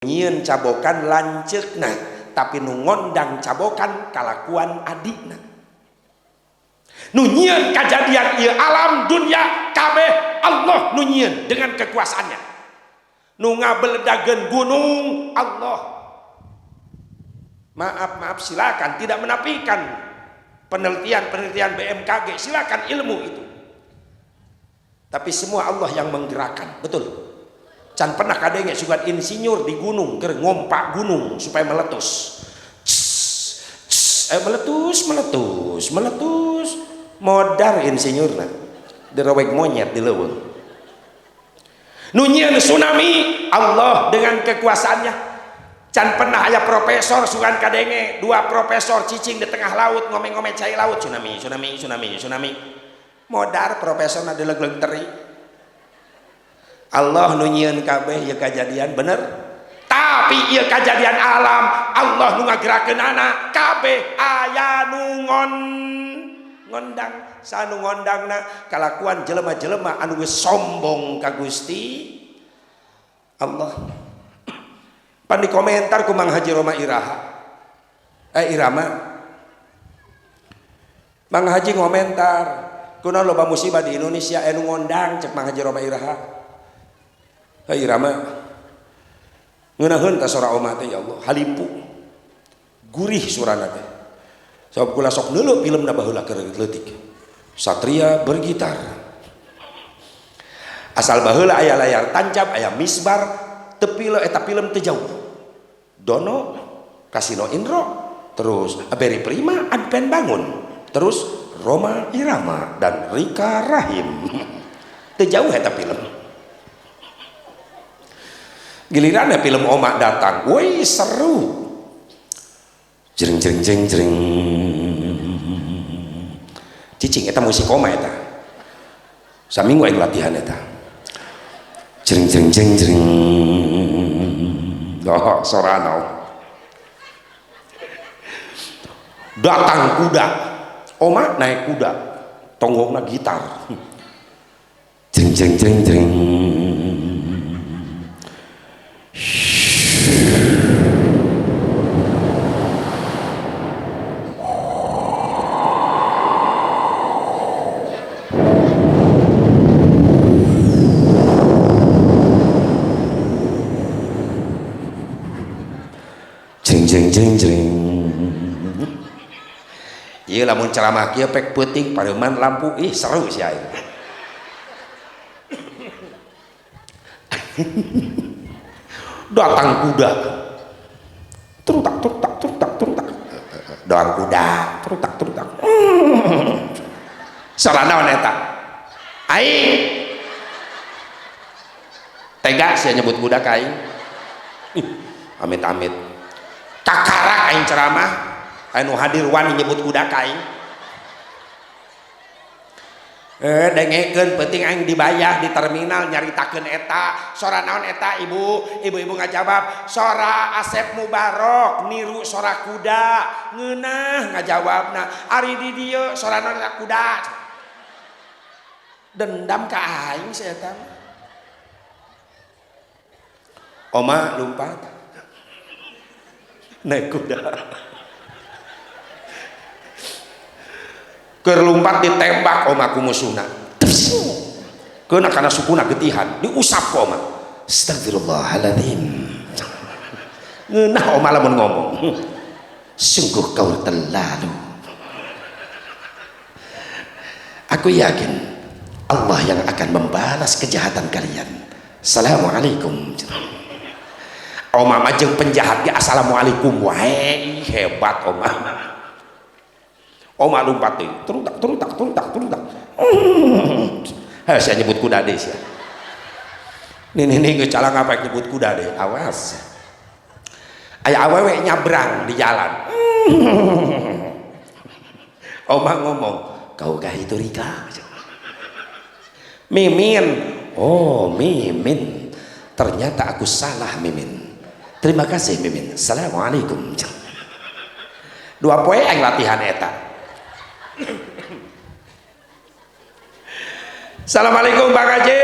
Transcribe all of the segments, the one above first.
Nyieun cabokan lanceukna, tapi nu ngondang cabokan kalakuan adikna. Nu nyieun kajadian ieu alam dunia kabeh Allah nu nyieun dengan kekuasaannya. Nu ngabeledageun gunung Allah. Maaf, maaf, silakan tidak menafikan penelitian-penelitian BMKG, silakan ilmu itu. Tapi semua Allah yang menggerakkan, betul. Can pernah kadenge sugan insinyur di gunung keur ngompak gunung supaya meletus. Cs, cs, meletus, meletus, meletus. Modar insinyurna. Dirowek monyet di leuweung. Nu nyieun tsunami Allah dengan kekuasaannya. Can pernah aya profesor sugan kadenge dua profesor cicing di tengah laut ngomeng-ngomeng cai laut tsunami, tsunami, tsunami, tsunami. Modar profesorna dilegleg teri. Allah nu nyieun kabeh ieu kajadian bener, tapi ieu kajadian alam Allah nu ngagerakeunana kabeh aya nu ngondang. Sanu ngondangna kalakuan jelema-jelema anu geus sombong ka Gusti Allah. Pan dikomentar ku Mang Haji Rhoma Iraha, Irama. Mang Haji ngomentar kunaon loba musibah di Indonesia anu ngondang, cek Mang Haji Rhoma Iraha. Hai Irama, ngeunaheun ka sora oma teh, ya Allah, halimpu gurih surana teh. Sabab kula sok neuleuh filmna baheula keur leutik. Satria bergitar. Asal baheula aya layar tancap, aya misbar, tepi eta film teu jauh. Dono, Kasino Indro, terus Barry Prima, Advent Bangun, terus Rhoma Irama dan Rika Rahim. Teu jauh eta film. Gilirannya film Oma datang, woi seru. Jering jering jering jering. Cicing eta musik Oma eta. Saminggu aing latihan eta. Jering jering jering jering. Oh, sorana. Datang kuda. Oma naik kuda. Tonggongna gitar. Jering jering jering jering. Jering jering jering jering. Ieu lamun ceramah kieu pek peuting pareuman lampu, ih seru sia aing. Datang kuda. Terutak terutak terutak terutak. Doang kuda, terutak terutak. Sora naon eta? Aing. Tega sia nyebut kuda ka aing. Ih, amit-amit. Kakarak aing ceramah, anu hadir wani nyebut kuda ka aing. Dengekeun penting aing dibayar di terminal nyaritakeun eta. Sora naon eta ibu? Ibu-ibu ngajawab, sora Asep Mubarok niru sora kuda. Ngeunah ngajawabna. Ari di dieu sora naon eta kuda. Dendam ka aing si eta. Oma lumpat naik kuda. Keur lumpat ditembak oma ku musuhna. Keuna kana sukuna getihan, diusap ku oma. Astagfirullahaladzim. Ngeunah oma lamun ngomong. Sungguh kau terlalu. Aku yakin Allah yang akan membalas kejahatan kalian. Assalamualaikum. Oma mah jeung penjahat ge assalamualaikum wae, hebat oma. Oma lompat deui, terutak terutak terutak terutak. Heh, saya nyebut kuda deh sia. Nih nih nih geus calang apa nyebut kuda deh, awas. Aya awewe nyabrang di jalan. Oma ngomong, "Kau kah itu Rika?" Mimin. Oh, Mimin. Ternyata aku salah Mimin. Terima kasih Mimin. Assalamualaikum. Dua poe aing latihan eta. Assalamualaikum Bang Haji.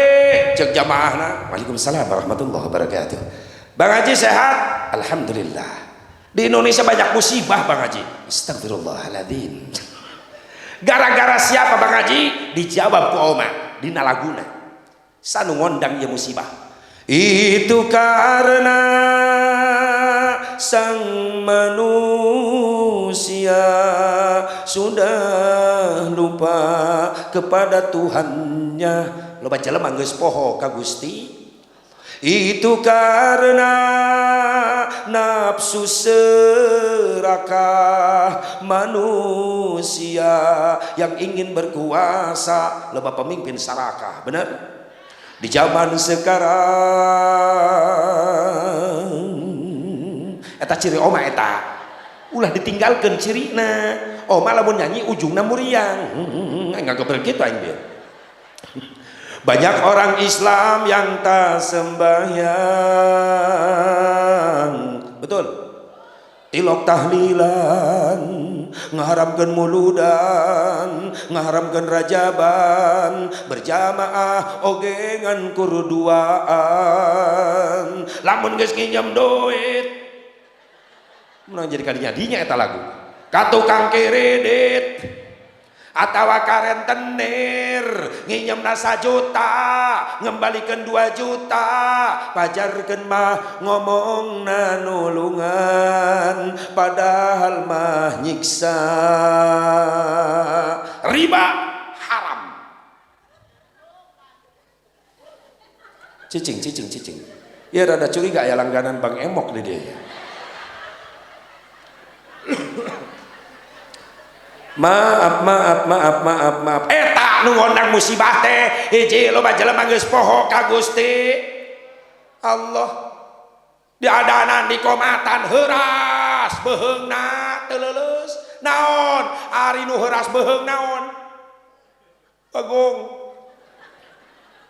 Cek jamaahna. Waalaikumsalam warahmatullahi wabarakatuh. Bang Haji sehat? Alhamdulillah. Di Indonesia banyak musibah Bang Haji. Astagfirullahaladzim. Gara-gara siapa Bang Haji? Dijawab ku Oma dina laguna. Sanu ngondang ieu musibah. Itu karena sang manusia sudah lupa kepada Tuhannya. Loba jelema geus poho ka Gusti. Itu karena nafsu serakah manusia yang ingin berkuasa. Loba pemimpin sarakah, benar? Di zaman sekarang eta ciri oma eta ulah ditinggalkan cirina. Oma lamun nyanyi ujungna muriang, nggak begitu aing bieu. Banyak orang Islam yang tak sembahyang, betul. Tilok tahlilan, ngaharamkeun muludan, ngaharamkeun rajaban, berjamaah oge ngan kurduaan. Lamun geus nginjem duit, menang jadi kadinya dinya eta lagu. Ka tukang kredit atawa ka rentenir nginjemna 1 juta ngembalikan 2 juta, pajarkeun mah ngomongna nulungan padahal mah nyiksa. Riba haram. Cicing cicing cicing ya, rada curiga ya langganan Bang Emok di dia. Maaf maaf maaf maaf maaf. Eta nu ngondang musibah teh hiji loba jelema geus poho ka Gusti Allah. Diadanan dikomatan heuras beuheungna teu leuleus. Naon ari nu heuras beuheung naon? Bagong.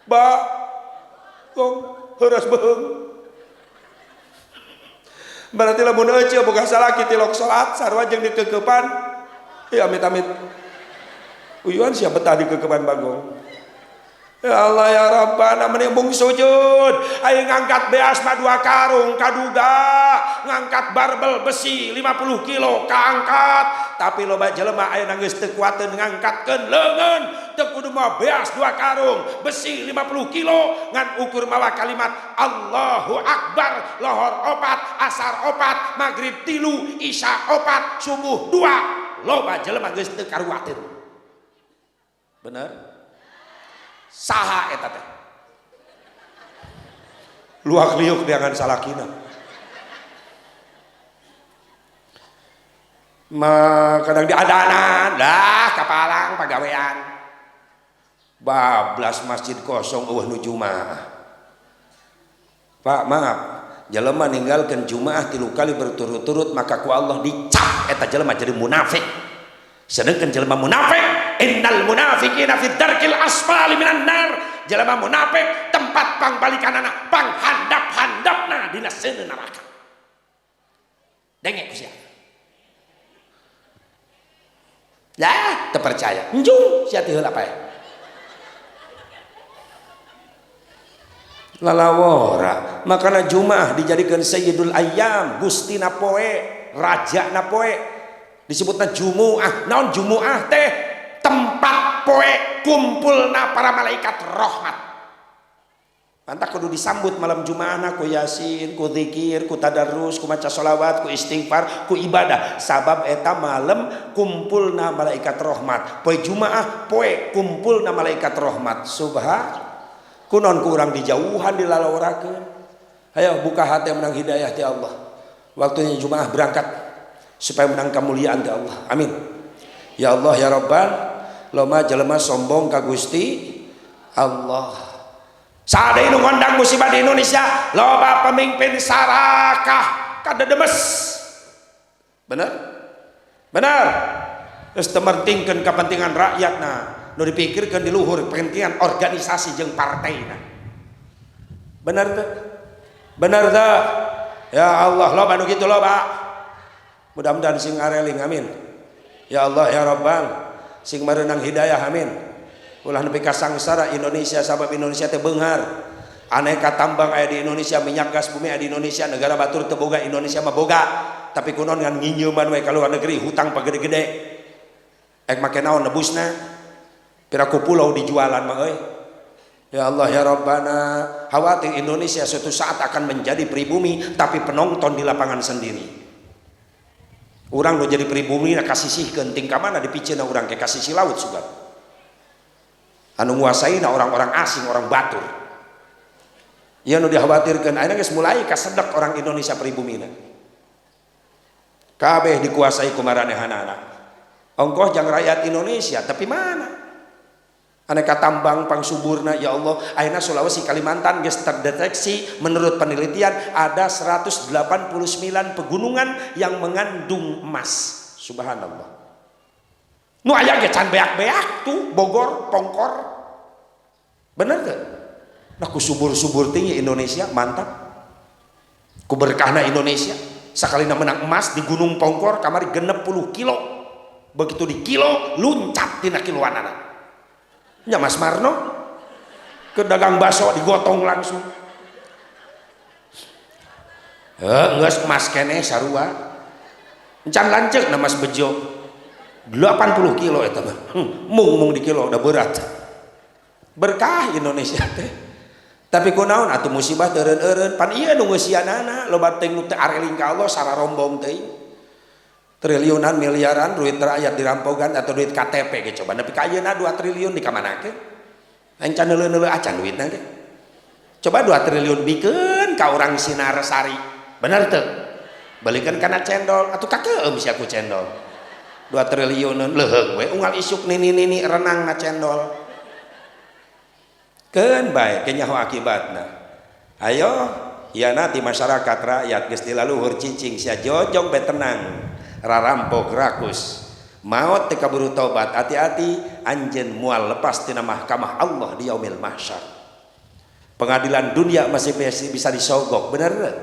Ba gong heuras beuheung. Berarti lamun euceu boga salaki tilok salat sarua jeung dikekeupan. Ya amit-amit. Uyuan siapa betah di kekeban Bagong. Ya Allah ya Rabbana, meni embung sujud. Ayo ngangkat beas mah 2 karung kaduga, ngangkat barbel besi 50 kilo kaangkat, tapi loba jelema aya geus teu kuateun ngangkatkeun leungeun, teu kudu mawa beas 2 karung, besi 50 kilo, ngan ukur mawa kalimat Allahu Akbar, lohor 4, asar 4, maghrib 3, isya 4, subuh 2. Loba jelema geus teu karuateun. Bener? Saha eta teh? Luak liuk dengan salakina. Ma kadang diadanan, dah kapalang pagawean. Bablas masjid kosong eueuh nu jumaah. Pak, maaf, jelema ninggalkeun jumaah 3 kali berturut-turut maka ku Allah dicap eta jelema jadi munafik. Sedangkan jelema munafik, innal munafiqina fid darkil asfali minan nar. Jelema munafik tempat pangbalikanana panghandap-handapna dina seuneu neraka. Denge ku sia. Lah, teu percaya. Njung sia teh heula pae. Lalawora, makana Jumaah dijadikan Sayyidul Ayyam, Gustina poe, raja na poe. Disebutna Jumuah. Naon Jumuah teh? Tempat poe kumpulna para malaikat rahmat. Mantak kudu disambut malam Jumaahna ku yasin, ku zikir, ku tadarus, ku maca sholawat, ku istighfar, ku ibadah. Sabab eta malam kumpulna malaikat rahmat. Poe Jumaah poe kumpulna malaikat rahmat. Subhan. Kunon ku urang dijauhan dilalaworakeun. Ayo buka hati menang hidayah ti Allah. Waktunya Jumaah berangkat supaya menang kemuliaan ti Allah. Amin. Ya Allah ya Rabbal, loma jelema sombong ka Gusti Allah. Saade nu ngondang musibah di Indonesia, loba pemimpin sarakah kadedemes. Bener? Bener. Geus teu mertingkeun kepentingan rakyatna, nu dipikirkeun di luhur kepentingan organisasi jeung partaina. Bener teu? Bener teu? Ya Allah, loba nu kitu loba. Mudah-mudahan sing areling, amin. Ya Allah ya Rabbal, sing mareunang hidayah, amin. Ulah nepi ka sangsara Indonesia sabab Indonesia teh beunghar. Aneka tambang aya di Indonesia, minyak gas bumi aya di Indonesia, negara batur teu boga, Indonesia mah boga. Tapi kunaon ngan nginjeuman we ka luar negeri, hutang pagede-gede. Ek make naon nebusna? Piraku pulau dijualan mah euy. Ya Allah ya Rabbana, khawatir Indonesia suatu saat akan menjadi pribumi tapi penonton di lapangan sendiri. Urang nu jadi pribumi na kasisihkeun ting ka mana dipiceuna urang ke kasisi laut sugan. Anu nguasaina orang-orang asing, orang batur. Ieu nu dikhawatirkeun, ayeuna geus mulai kasedek orang Indonesia pribumina. Kabeh dikuasai ku maranehanana. Ongkoh jang rakyat Indonesia, tapi mana? Aneka tambang pangsuburna ya Allah, ayeuna Sulawesi Kalimantan geus terdeteksi menurut penelitian ada 189 pegunungan yang mengandung emas. Subhanallah. Nu aya ge can beak-beak tuh Bogor, Pongkor. Bener teu? Nah ku subur-subur tinggi Indonesia mantap. Ku berkahna Indonesia sakalina menang emas di Gunung Pongkor kamari 60 kilo. Begitu di kilo luncat tina kiloanana. Nya Mas Marno ke dagang bakso digotong langsung. Heuh, geus emas keneh sarua. Encan lanceuk na Mas Bejo. 80 kilo eta mah. Mung di kilo udah berat. Berkah Indonesia teh. Tapi kunaon atuh musibah teu eureun-eureun, pan ieu nu ngeusianana loba teh nu teu areling ka Allah sararombong teuing. Triliunan miliaran duit rakyat dirampogan atau duit KTP ge coba nepi ka ayeuna 2 triliun dikamanakeun? Aing can neuleuh-neuleuh acan duitna ge. Coba 2 triliun bikeun ka urang Sinarsari. Bener teu? Balikeun kana cendol atuh kakeum sia ku cendol. 2 triliunan leuheung we unggal isuk nini-nini renang na cendol. Keun bae ke nyaho akibatna. Ayo hianati masyarakat rakyat geus dilaluhur cicing sia jojong be tenang. Rarampok rakus. Maot teu kaburu tobat, hati-hati anjeun moal lepas tina mahkamah Allah di yaumil mahsyar. Pengadilan dunia masih bisa disogok, bener teu?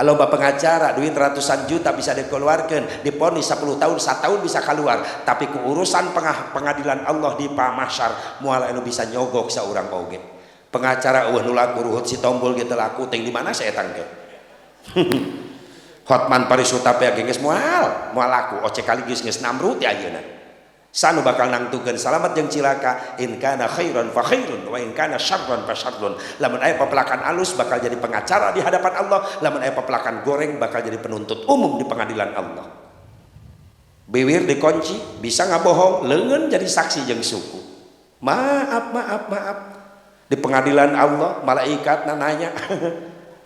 Loba pengacara duit ratusan juta bisa dikeluarkan, diponis 10 tahun, 1 tahun bisa keluar, tapi keurusan pengadilan Allah di mahsyar moal anu bisa nyogok saurang oge. Pengacara eueuh nu laku, Ruhut Sitompul ge teu laku, teh di mana saya tangke. Hotman Paris Hutapea ge geus moal, moal laku, Oce kali geus geus namrud ti ayeuna. Sanu bakal nangtukeun salamat jeung cilaka, in kana khairan fa khairun wa in kana syarran fa syarrun. Lamun aya pepelakan alus bakal jadi pengacara di hadapan Allah, lamun aya pepelakan goreng bakal jadi penuntut umum di pengadilan Allah. Bibir dikunci, bisa ngabohong, leungeun jadi saksi jeung suku. Maaf, maaf, maaf. Di pengadilan Allah malaikat nanya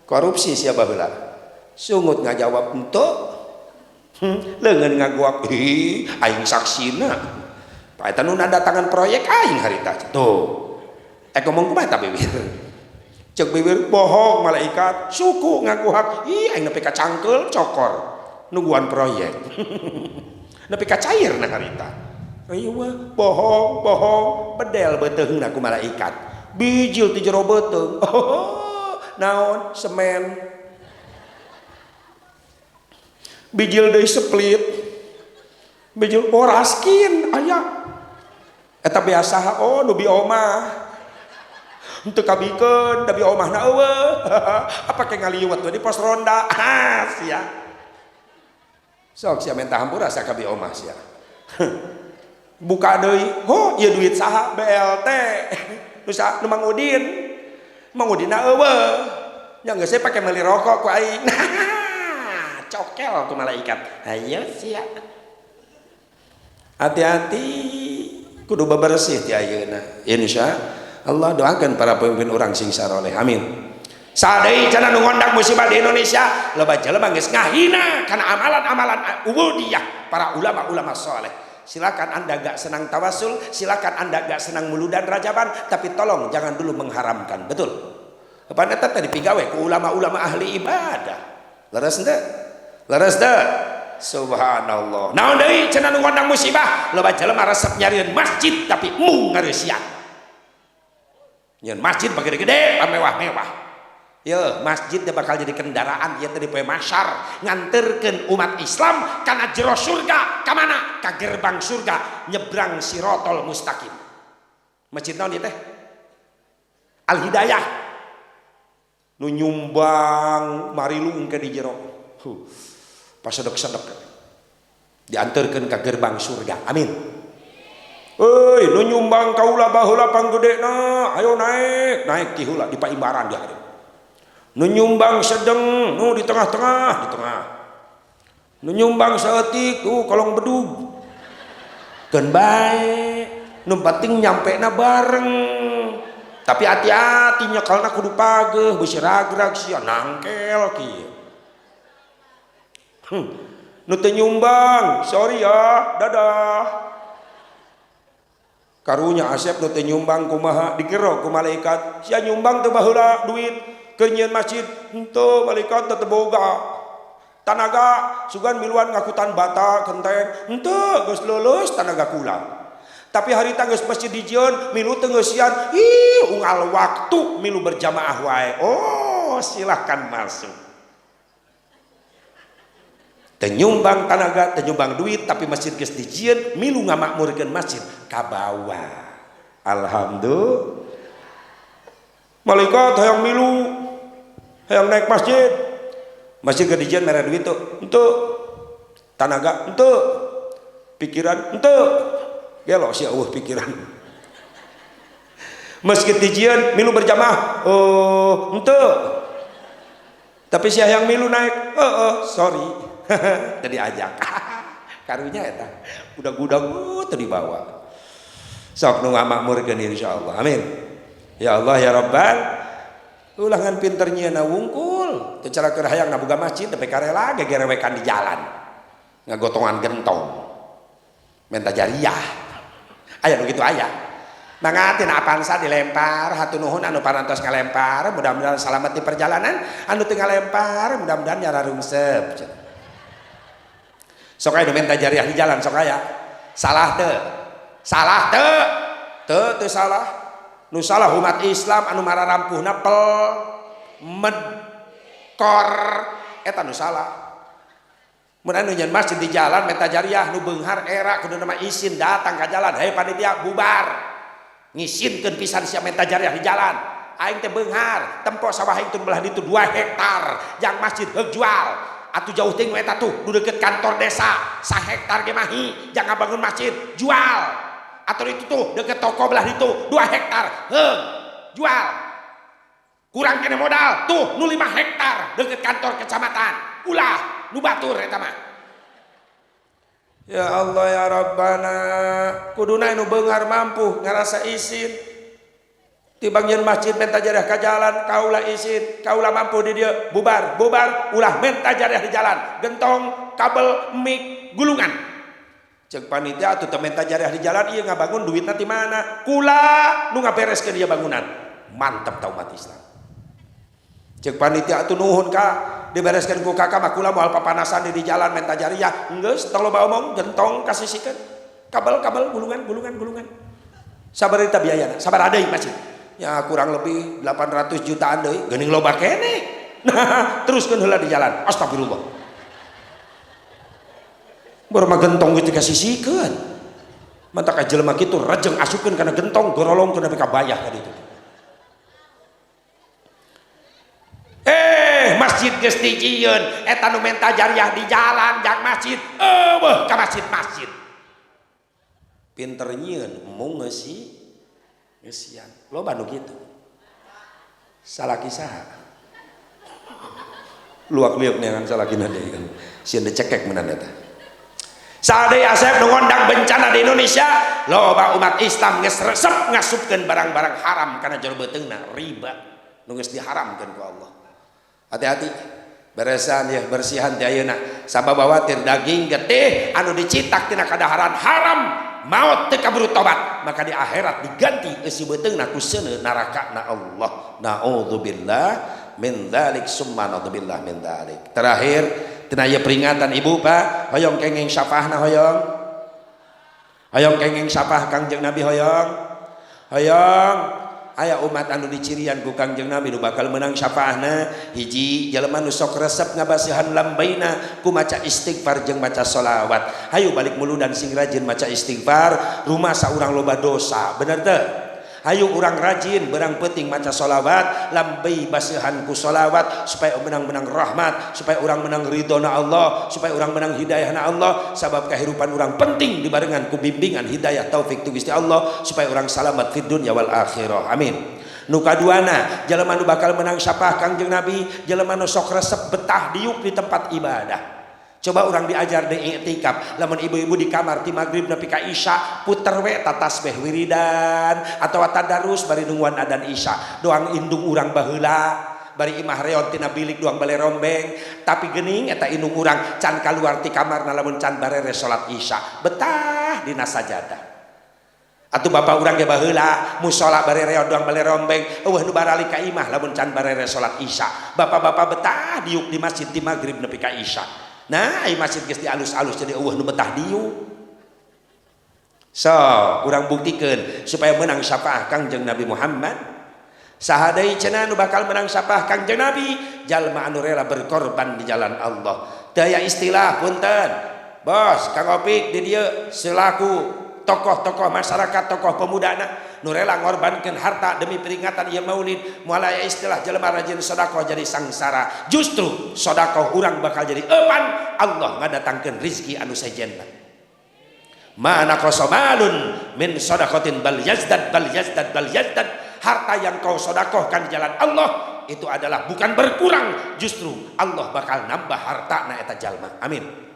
korupsi siapa heula? Sungut ngajawab henteu. Leungeun ngaguak, ih aing saksina. Pak eta nu nanda tangan proyek aing harita. Tuh. Ngomong kumaha eta bibir? Cek bibir bohong malaikat, suku ngaguhak, ih aing nepi ka cangkeul cokor nungguan proyek. Nepi ka cair na harita. Riweuh, bohong, bohong, bedel beuteungna ku malaikat. Bijil ti jero beuteung. Oh, naon semen. Bijil deui split. Bijil boraskin aya. Eta biasa oh nu bi omah. Henteu kabikeun da bi omahna eueuh. Apa ke ngaliwet we di pos ronda. Ah sia. Sok sia minta hampura asa ka bi omah sia. Buka deui, ho ieu duit saha BLT. Nu saha nu Mang Udin. Mang Udin eueuh. Nya geus pake meuli rokok ku aing. Cokel ku malaikat. Hayo sia. Hati-hati kudu bebersih ti ayeuna. Insya Allah doakan para pemimpin urang sing saroleh. Amin. Sadai cenah nu ngondang musibah di Indonesia, loba jelema geus ngahina kana amalan-amalan ubudiyah para ulama-ulama soleh. Silakan Anda gak senang tawasul, silakan Anda gak senang muludan rajaban, tapi tolong jangan dulu mengharamkan. Betul. Apa eta tadi pigawe ku ulama-ulama ahli ibadah. Leres henteu? Leres teu? Subhanallah. Naon deui cenah nu ngondang musibah? Loba jelema resep nyarieun masjid tapi mung ngareusian. Nyeun masjid gede-gede, mewah-mewah. Yo, masjid dia bakal jadi kendaraan ieu teh di poe mahsyar nganterkeun umat Islam kana jero surga, ka mana? Ka gerbang surga, nyebrang sirotol mustaqim. Masjid naon ieu teh? Al Hidayah. Nu nyumbang marilu engke di jero. Pasedek-sedek. Diantarkeun ka gerbang surga. Amin. Euy, nu nyumbang kaula baheula panggedena, ayo naik, naik ti heula di paimbaran dia. Nu nyumbang sedeng, nu di tengah-tengah, di tengah. Nu nyumbang saeutik, tuh kolong bedug. Keun bae, nu penting nyampena bareng. Tapi hati-hati nyekelna kudu pageuh, beusi ragrag sia nangkel kieu. Nu teu nyumbang, sorry ya, dadah. Karunya Asep nu teu nyumbang kumaha digero ku malaikat. Sia nyumbang teu baheula duit keur nyieun masjid, henteu malaikat teu boga. Tanaga sugan miluan ngakutan bata kenteng, henteu geus leuleus tanaga kula. Tapi harita geus masjid dijieun milu teu ngeusian, ih unggal waktu milu berjamaah wae. Oh, silahkan masuk. Teu nyumbang tanaga, teu nyumbang duit, tapi masjid geus dijieun milu ngamakmurkeun masjid kabawa. Alhamdulillah. Malaikat hayang milu, hayang naik masjid. Masjid geus dijieun mere duit tuh, henteu. Tanaga henteu. Pikiran henteu. Gelo sia eueuh pikiran. Masjid dijieun milu berjamaah, oh henteu. Tapi sia hayang milu naik, heeh, sorry. Tadi ajak. Karunya eta. Udah-gudang teu dibawa. Sok nu ngamakmurkeun insyaallah. Amin. Ya Allah ya Rabbal. Ulah ngan pinter nyieunna wungkul. Teu cara keur hayang ngaboga masjid tapi karela gegerewekan di jalan. Ngagotongan gentong. Menta jariah. Aya nu kitu aya. Mangga tina Avanza dilempar, hatur nuhun anu parantos ngalempar, mudah-mudahan selamat di perjalanan, anu teu ngalempar mudah-mudahan nyararungsep. Sok aya nu minta jariah di jalan sok aya. Salah teu? Salah teu? Teu teu salah. Nu salah umat Islam anu mararampuhna pel med kor eta nu salah. Mun anu nyeun masjid di jalan minta jariah nu beunghar era kudu nama isin datang ka jalan, hei panitia bubar. Ngisinkeun pisan sia minta jariah di jalan. Aing teh beunghar, tempo sawah aing teh belah ditu 2 hektar, jang masjid heug jual. Atuh jauh teuing eta tuh nu deukeut kantor desa, 1 hektar ge mahi, jang ngabangun masjid, jual. Atau itu tuh deukeut toko belah ditu 2 hektar, heug jual. Kurang kene modal, tuh nu 5 hektar deukeut kantor kecamatan. Ulah nu batur eta mah. Ya Allah ya Rabbana, kuduna nu beunghar mampu ngarasa isin. Tibang nyeun masjid menta jariah ka jalan, kaula isin, kaula mampu di dieu, bubar, bubar, ulah menta jariah di jalan, gentong, kabel, mic, gulungan. Ceuk panitia atuh teu menta jariah di jalan, ieu ngabangun duitna ti mana? Kula nu ngabereskeun ieu bangunan. Mantep ta umat Islam. Ceuk panitia atuh nuhun ka dibereskeun ku kakak mah kula moal papanasan di jalan menta jariah. Geus tong loba omong, gentong kasisikeun. Kabel, kabel, gulungan, gulungan, gulungan. Sabar eta biayana, sabar deui masjid. Ya kurang lebih 800 jutaan deui, geuning loba keneh. Nah, teruskeun heula di jalan. Astagfirullah. Baru mah gentong geus dikasisikeun. Mantak ka jelema kitu rejeng asupkeun kana gentong gorolongkeun nepi ka bayah ka ditu. Masjid geus dijieun, eta nu menta jariah di jalan jang masjid, eueuh ka masjid-masjid. Pinter nyieun mung ngeusi ngeusian. Loba nu kitu. Salaki saha? Luak liuk neangan salakina deui. Sieun dicekek meunang eta. Sadeui Asep nu ngondang bencana di Indonesia, loba umat Islam geus resep ngasupkeun barang-barang haram kana jero beuteungna, riba nu geus diharamkeun ku Allah. Hati-hati. Beresan ya, bersihan ti ayeuna. Sabab khawatir daging getih anu dicitak tina kadaharan haram maut teu kaburu tobat, maka di akhirat diganti eusi beuteungna ku seuneu neraka na Allah. Naudzubillah min dzalik summa naudzubillah min dzalik. Terakhir tina ieu peringatan ibu pak, hoyong kenging syafaahna hoyong. Hoyong kenging syafaah Kangjeng Nabi hoyong. Hoyong aya umat anu dicirian ku Kangjeng Nabi nu bakal menang syafaahna. Hiji jelema nu sok resep ngabasihan lambaina ku maca istighfar jeung maca sholawat. Hayu balik muludan sing rajin maca istighfar, rumasa urang loba dosa, bener teu? Hayu urang rajin berang penting maca sholawat, lambei basihan ku sholawat supaya menang-menang rahmat, supaya orang menang ridhona Allah, supaya orang menang hidayahna Allah. Sabab kehidupan orang penting dibarengan ku bimbingan hidayah taufik tu Gusti Allah supaya orang selamat fid dunya wal akhirah. Amin. Nu kaduana, jelema nu bakal menang syafaat Kangjeng Nabi, jelema nu sok resep betah diuk di tempat ibadah. Coba orang diajar di i'tikaf, lamun ibu-ibu di kamar ti maghrib nepi ka isya puter we tasbih wiridan atau tadarus bari nungguan adan isya. Doang indung urang baheula bari imah reot tina bilik doang bale rombeng, tapi geuning eta indung urang can kaluar ti kamarna lamun can bareres salat isya, betah dina sajadah. Atuh bapak urang ge baheula musala bari reot doang bale rombeng, eueuh nu baralik ka imah lamun can bareres salat isya. Bapak-bapak betah diuk di masjid ti maghrib nepi ka isya. Nah, ai masjid geus dialus-alus jadi eueuh nu betah diuk. So, urang buktikeun supaya menang syafaat Kangjeng Nabi Muhammad. Saha deui cenah nu bakal menang syafaat Kangjeng Nabi? Jalma anu rela berkorban di jalan Allah. Teu aya istilah punten. Bos, Kang Opik di dieu selaku tokoh-tokoh masyarakat, tokoh pemudana nu rela ngorbankeun harta demi peringatan ieu maulid, moal aya istilah jelema rajin sedekah jadi sangsara. Justru sedekah urang bakal jadi eupan Allah ngadatangkeun rizki anu sejenna. Ma naqasa malun min sadaqatin bal yazdad bal yazdad bal yazdad. Harta yang kau sedekahkan di jalan Allah itu adalah bukan berkurang, justru Allah bakal nambah harta na eta jalma. Amin.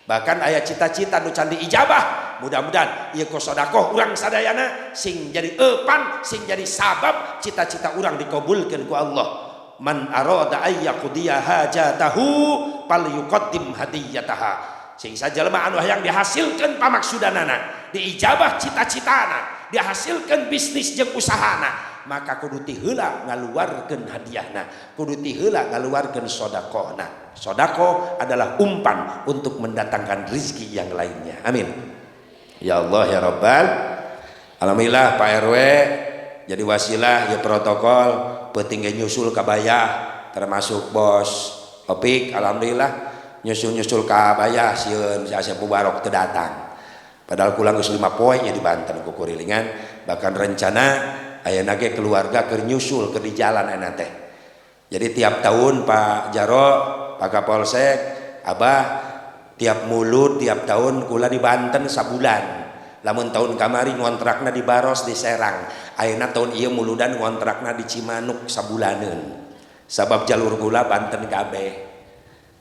Bahkan aya cita-cita nu can diijabah, mudah-mudahan ieu ku sedekah urang sadayana sing jadi eupan, sing jadi sabab cita-cita urang dikabulkeun ku Allah. Man arada ay yaqdiya hajatahu falyuqaddim hadiyataha. Sing sajalma anu hayang dihasilkeun pamaksudanana, diijabah cita-citana, dihasilkeun bisnis jeung usahana, maka kudu ti heula ngaluarkeun hadiahna, kudu ti heula ngaluarkeun sedekahna. Sedekah adalah umpan untuk mendatangkan rizki yang lainnya. Amin. Ya Allah ya Rabbal. Alhamdulillah Pak RW jadi wasilah ya protokol peuting ge nyusul ka Bayah, termasuk bos Opik, alhamdulillah nyusul-nyusul ka Bayah sieun si Asep Mubarok teu datang. Padahal kula geus 5 poe nya di Banten kukurilingan, bahkan rencana ayeuna ge keluarga keur nyusul keur di jalan ayeuna teh. Jadi tiap tahun Pak Jaro, Pak Kapolsek, Abah tiap mulud tiap tahun kula di Banten sabulan. Lamun tahun kamari ngontrakna di Baros di Serang, ayeuna tahun ieu muludan ngontrakna di Cimanuk sabulaneun. Sabab jalur kula Banten kabeh.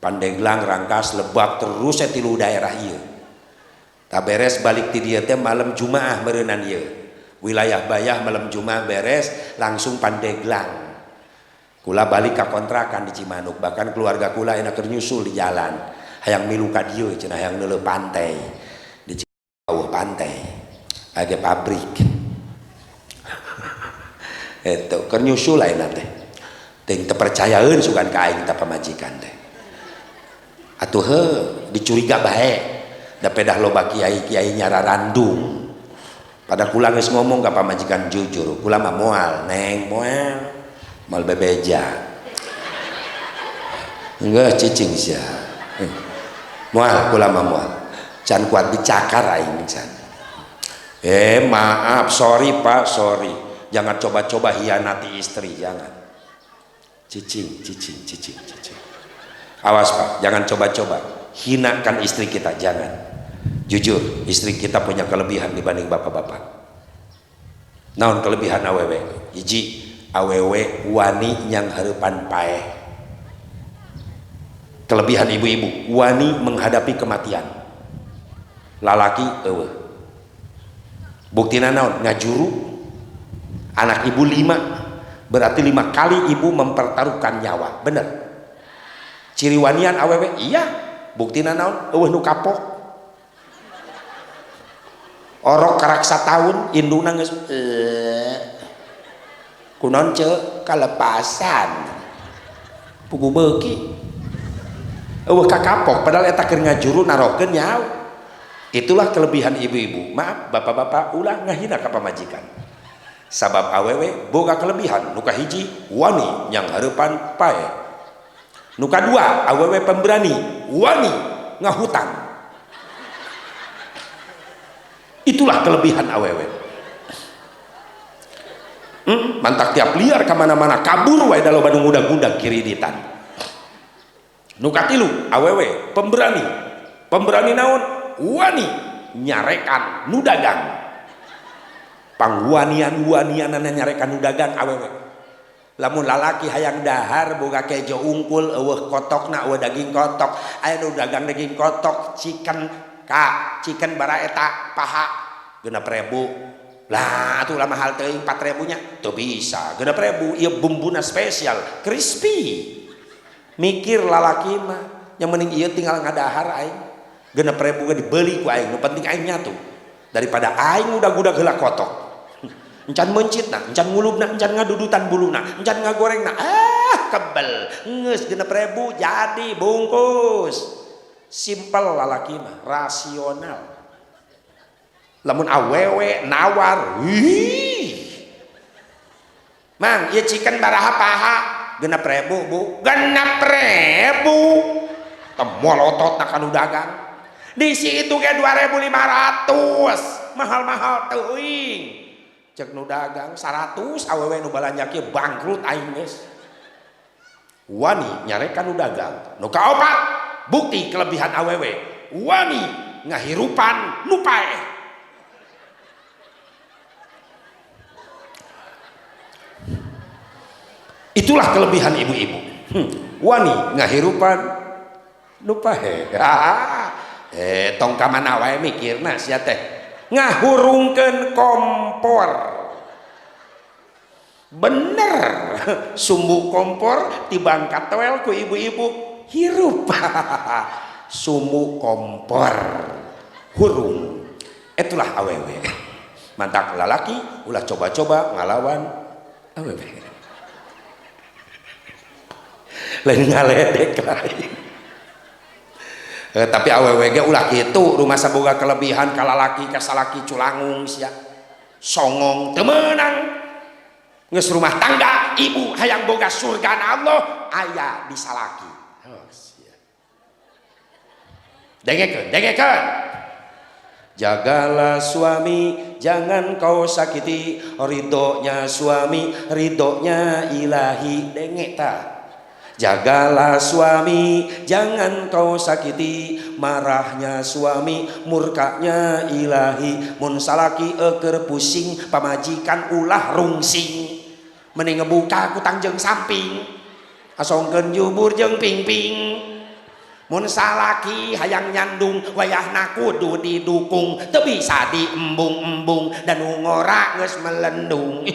Pandeglang, Rangkas, Lebak terus tilu daerah ieu. Tak beres balik ti dieu teh malam Jumaah meureunnan ieu. Wilayah Bayah malam Jumaah beres langsung Pandeglang. Kula balik ka kontrakan di Cimanuk, bahkan keluarga kula enak keur nyusul di jalan. Hayang milu ka dieu cenah hayang neuleuh pantai. Di Cimanuk pantai. Aya pabrik. Eta keur nyusul ayeuna teh. Teuing teu percayaeun sugan ka aing teh pamajikan teh. Atuh heuh dicuriga bae. Da pedah loba kiai-kiai nyararandung. Pada kula geus ngomong ka pamajikan jujur, kula mah moal, neng moal. Moal bebeja. Enggak cicing sia. Moal kula mah moal. Can kuat dicakar aing can. Maaf, sorry Pak, sorry. Jangan coba-coba hianati istri, jangan. Cicing, cicing, cicing, cicing. Awas Pak, jangan coba-coba hinakan istri kita, jangan. Jujur, istri kita punya kelebihan dibanding bapak-bapak. Naon kelebihan awewe? Hiji, awewe wani nyanghareupan paeh. Kelebihan ibu-ibu, wani menghadapi kematian. Lalaki eueuh. Buktina naon? Ngajuru anak ibu 5, berarti 5 kali ibu mempertaruhkan nyawa. Bener. Ciri wanian awewe? Iya. Buktina naon? Eueuh nu kapok. Orok karak satahun indungna geus kunaon ceu kalepasan. Pugu beuki. Eueuh kakapok padahal eta keur ngajuru narohkeun nyawa. Itulah kelebihan ibu-ibu. Maaf bapak-bapak ulah ngahina ka pamajikan. Sabab awewe boga kelebihan. Nu kahiji wani nyanghareupan paeh. Nu kadua awewe pemberani, wani ngahutang. Itulah kelebihan awewe. Mantak tiap liar ka mana-mana kabur wae da loba nu ngudag-ngudag kiriditan. Nu katilu awewe pemberani. Pemberani naon? Wani nyarekan nu dagang. Pangwanian-wanianana nyarekan nu dagang awewe. Lamun lalaki hayang dahar boga kejo unggul eueuh kotokna eueuh daging kotok, aya nu dagang daging kotok chicken ka chicken bara eta paha 6.000. Lah atuh lah mahal teuing 4.000 nya teu bisa 6.000 ieu bumbuna spesial crispy. Mikir lalaki mah yang mending ieu tinggal ngadahar aing 6.000 ge dibeli ku aing, nu penting aing nyatu daripada aing udag-udag heula kotok. Encan meuncitna, encan ngulubna, encan ngadudutan buluna, encan ngagorengna, ah kebel geus 6.000 jadi bungkus. Simpel lalaki mah, rasional. Lamun awewe nawar, wih, mang ieu chicken baraha paha 6.000 bu, 6.000 temol ototna kanu dagang. Di situ ge 2.500 mahal-mahal teuing. Cek nu dagang 100 awewe nu balanja kieu bangkrut aing geus. Wani nyarekan nu dagang. Nu kaopat bukti kelebihan awewe, wani ngahirupan nu paeh. Itulah kelebihan ibu-ibu. Wani ngahirupan nu paeh. Tong ka mana wae mikirna sia teh. Ngahurungkeun kompor. Bener, sumbu kompor tibang katoel ku ibu-ibu hirup. Sumbu kompor hurung. Itulah awewe. Mantak lalaki ulah coba-coba ngalawan awewe. Lain ngaledek lain. Tapi awewe ge ulah kitu, rumah saboga kelebihan ka lalaki ka salaki culangung sia. Songong teu meunang. Geus rumah tangga ibu hayang boga surgana Allah aya di salaki. Oh, sia. Dengekeun, dengekeun. Jagalah suami, jangan kau sakiti, ridhonya suami, ridhonya ilahi. Denge ta. Jagalah suami, jangan kau sakiti, marahnya suami, murkanya ilahi. Mun salaki eukeur pusing, pamajikan ulah rungsing. Mending ngebuka ku tangjeng samping, asongkeun jubur jeung pingping. Mun salaki hayang nyandung, wayahna kudu didukung, teu bisa diembung-embung dan ngora geus melendung.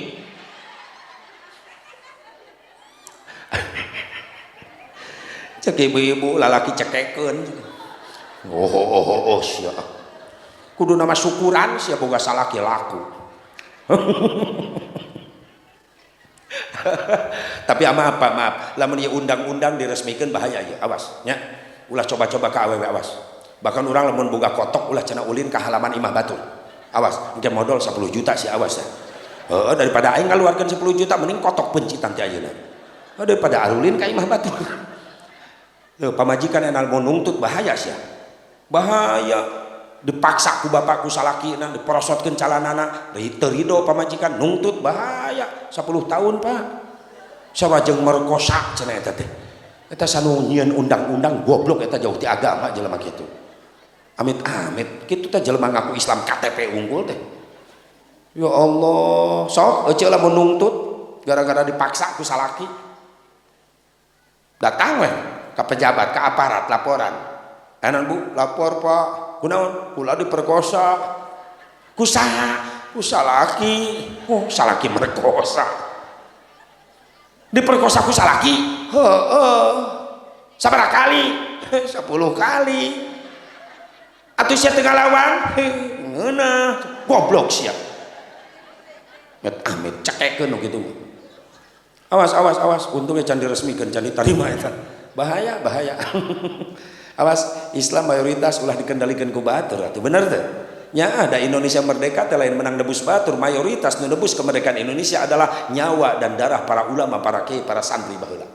Cek ibu-ibu lalaki cekekeun. Oh oh oh oh sia. Kudu nama syukuran sia boga salaki laku. Tapi ama apa maaf, lamun ieu undang-undang diresmikeun bahaya ieu, awas nya. Ulah coba-coba ka awewe awas. Bahkan urang lamun boga kotok ulah cenah ulin ka halaman imah batur. Awas, engke modal 10 juta sih awas ya. Heeh, daripada aing ngaluarkeun 10 juta mending kotok pencitan ti ayeuna. Daripada arulin ka imah batur. Loh, pamajikan yang mau nungtut bahaya sih ya. Bahaya dipaksa ku bapak ku salakina diperosotkeun calanana teu rido pamajikan nungtut bahaya 10 tahun pak sawajeng merkosa cenah eta teh eta sanu nyieun undang-undang goblok eta jauh ti agama jelema kitu. Amit-amit kitu teh jelema ngaku Islam KTP unggul teh. Ya Allah, sok eceu lamun nungtut gara-gara dipaksa ku salaki. Datang weh ke pejabat, ke aparat, laporan. Enan bu, lapor pak. Kunaon? Kula diperkosa. Ku saha? Ku salaki. Oh, salaki merkosa. Diperkosa ku salaki? Heeh. Sabaraha kali? 10 kali. Atuh sia teu ngalawan? Ngeunah. Goblok sia. Met amit cekekeun nu kitu. Awas awas awas, untungnya can diresmikeun, can ditarima eta. Bahaya, bahaya. Awas, Islam mayoritas ulah dikendalikan ku batur atuh bener teh. Nya ada Indonesia merdeka teh lain menang nebus batur, mayoritas nu nebus kemerdekaan Indonesia adalah nyawa dan darah para ulama, para kiai, para santri baheula.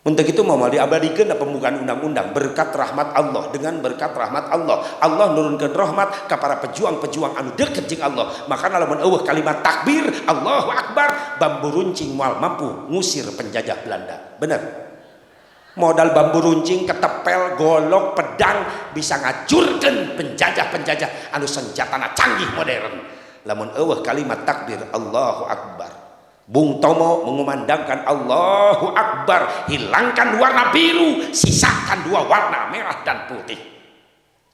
Untuk itu mau diabadikan pembukaan undang-undang berkat rahmat Allah, dengan berkat rahmat Allah. Allah nurunkan rahmat ke para pejuang-pejuang anu deket jeung Allah. Maka lamun eueuh kalimat takbir Allahu Akbar, bambu runcing moal mampu ngusir penjajah Belanda. Bener. Modal bambu runcing, ketepel, golok, pedang bisa ngajurkeun penjajah-penjajah anu senjatana canggih modern. Lamun eueuh kalimat takbir Allahu Akbar. Bung Tomo mengumandangkan Allahu Akbar, hilangkan warna biru, sisakan dua warna merah dan putih.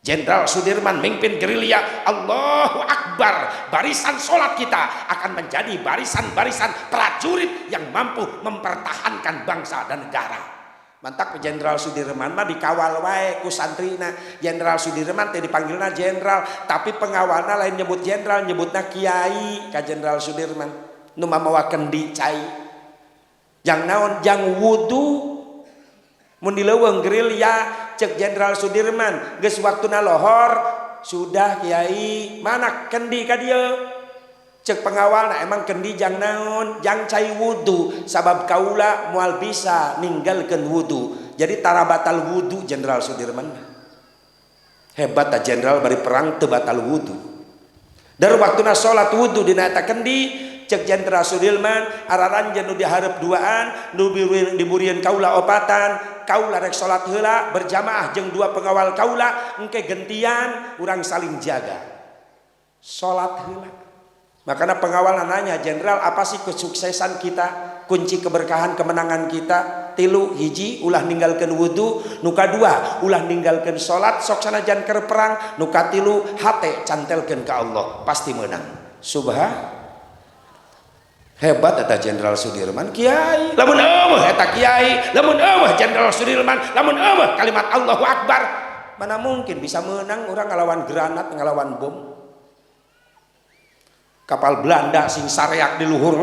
Jenderal Sudirman mimpin gerilya, Allahu Akbar, barisan sholat kita akan menjadi barisan-barisan prajurit yang mampu mempertahankan bangsa dan negara. Mantak Jenderal Sudirman mah dikawal wae ku santrina. Jenderal Sudirman teh dipanggilna jenderal, tapi pengawalna lain nyebut jenderal, nyebutna kiai ka Jenderal Sudirman. Nu mamawa kendi cai. Jang naon? Jang wudu. Mun di leuweung gerilya cek Jenderal Sudirman, geus waktuna lohor, sudah kiai, mana kendi ka dieu? Cek pengawalna, emang kendi jang naon? Jang cai wudu, sabab kaula moal bisa ninggalkeun wudu. Jadi tara batal wudu Jenderal Sudirman. Hebat ta jenderal bari perang teu batal wudu. Dari waktuna salat wudu dina eta kendi, cek Jenderal Sudirman, araranjeun nu dihareup duaan, nu diburian kaula opatan, kaula rek salat heula berjamaah jeung dua pengawal kaula, engke gentian urang saling jaga. Salat heula. Makanya pengawal nanya, jenderal apa sih kesuksesan kita, kunci keberkahan kemenangan kita? Tilu, hiji ulah ninggalkeun wudu, nu kadua ulah ninggalkeun salat sok sanajan keur perang, nu katilu hate cantelkeun ka Allah, pasti menang. Subhan. Hebat eta Jenderal Sudirman kiai. Lamun eueuh eta kiai, lamun eueuh Jenderal Sudirman, lamun eueuh kalimat Allahu Akbar, mana mungkin bisa menang orang ngelawan granat, ngelawan bom. Kapal Belanda sing sareak di luhur,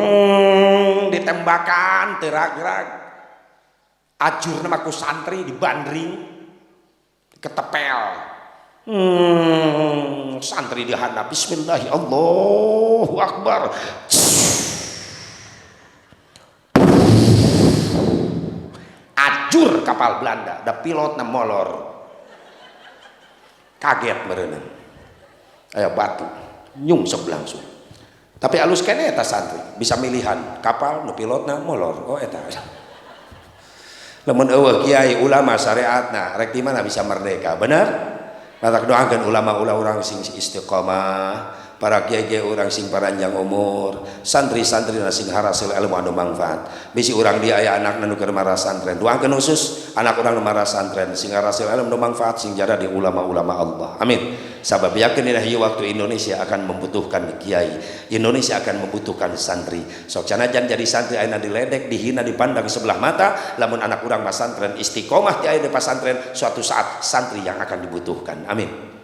ditembakan terak-gerak. Ajur nama ku santri dibandring, ketepel. Santri dihandap, bismillah, Allahu Akbar. Ajur kapal Belanda, da pilotna molor. Kaget meureunan. Aya batu, nyungsep langsung. Tapi alus kene eta santri, bisa milihan kapal nu pilotna molor. Oh eta. Lamun eueuh kiai ulama syariatna, rek di mana bisa merdeka? Bener? Matak doakeun ulama-ulama urang sing istiqomah, para kiai-kiai urang sing paranjang umur, santri-santri sing harasil ilmu anu manfaat. Bisi urang dia aya anak nu keur marasantren, doakeun khusus anak urang nu marasantren sing harasil ilmu anu manfaat, sing jadi ulama-ulama Allah. Amin. Sabab yakin dina ieu waktu Indonesia akan membutuhkan kiai, Indonesia akan membutuhkan santri. Sok canajan jadi santri ayeuna diledek, dihina, dipandang sebelah mata, lamun anak urang masantren istiqomah ti aya di pasantren, suatu saat santri yang akan dibutuhkan. Amin.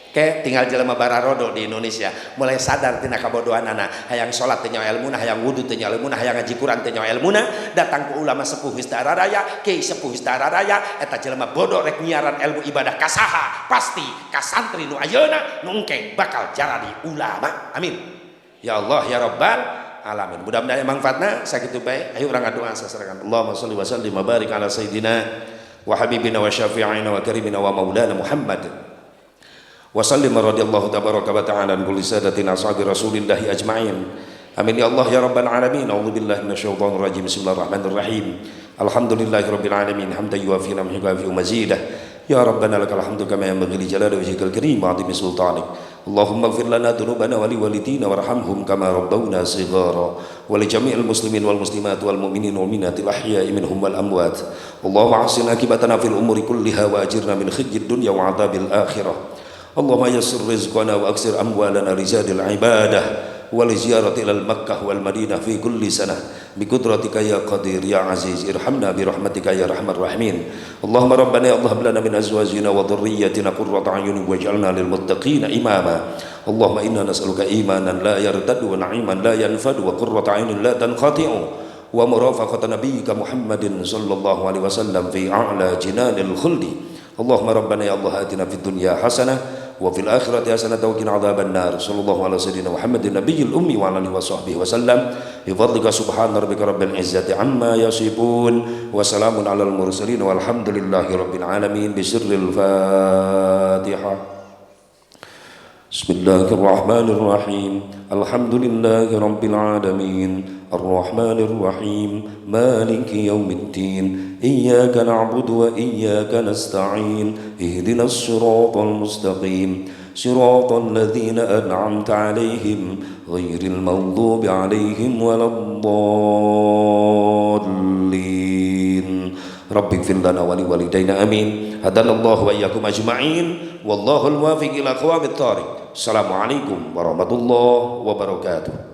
Ke tinggal jelema bararodo di Indonesia mulai sadar tina kabodohanana, hayang salat teu nyaho ilmuna, hayang wudu teu nyaho ilmuna, hayang ngaji Quran teu nyaho ilmuna, datang ke ulama sepuh geus raya, kiai sepuh geus raya, eta jelema bodoh rek nyiaran ilmu ibadah kasaha? Pasti ka santri nu ayeuna nu engke bakal jaradi ulama. Amin ya Allah ya Rabbal alamin. Mudah-mudahan manfaatna sakitu bae. Ayo urang ngadoa sasarengan. Allahumma shalli wa sallim wa barik ala sayyidina wa habibina wa syafi'ina wa karimina wa maulana Muhammad wa sallim radhiyallahu tabaraka wa ta'ala an kulli sadatina ashabi rasulillahi ajma'in. Amin ya Allah ya rabbal alamin. A'udzu billahi minasyaitonir rajim. Bismillahirrahmanirrahim. Alhamdulillahi rabbil alamin hamdan yuwafi ni'amahu wa yukafi mazidah. Ya rabbana lakal hamdu kama yanbaghi li jalali wajhikal karim wa 'azimi sultanik. Allahumma ighfir lana dzunubana wa liwalidina warhamhum kama rabbawna shighara wa li jami'il muslimin wal muslimat wal mu'minin wal mu'minatil ahya'i minhum wal amwat. Allahumma ahsin akibatana fil umuri kulliha wa ajirna min khizyid dunya wa 'adzabil akhirah. Allahumma yassir rizqana wa aksir amwalana li zadil ibadah wa li ziyarati ilal Makkah wal Madinah fi kulli sanah bi qudratika ya qadir ya aziz, irhamna bi rahmatika ya arhamar rahimin. Allahumma rabbana ya Allah hab lana min azwajina wa dhurriyyatina qurrata a'yunin waj'alna lil muttaqina imama. Allahumma inna nas'aluka imanan la yartaddu wa na'iman la yanfadu wa qurrata a'yunin la tanqati'u wa murafaqata nabiyyika Muhammadin sallallahu alaihi wasallam fi a'la jinanil khuldi. Allahumma rabbana ya Allah atina fid dunya hasanah Wa fil akhirati hasanah wa qina adzaban nar. Sallallahu ala sayyidina Muhammadin nabiyil ummi wa ala alihi wa sahbihi wa sallam. Bi fadlika subhana rabbika rabbil izzati amma yasifun wa salamun alal mursalin walhamdulillahi rabbil alamin. Bi sirril Fatihah. Bismillahirrahmanirrahim. Alhamdulillahi rabbil alamin. Arrahmanir rahim. Maliki yaumiddin. Iyyaka na'budu wa iyyaka nasta'in. Ihdinas siratal mustaqim. Siratal ladzina an'amta 'alaihim ghairil maghdubi 'alaihim waladdallin. Rabbighfir lana wa liwalidayna amin. Hadanallahu wa iyyakum ajma'in. Wallahul muwaffiq ila aqwamit thariq. Assalamualaikum warahmatullahi wabarakatuh.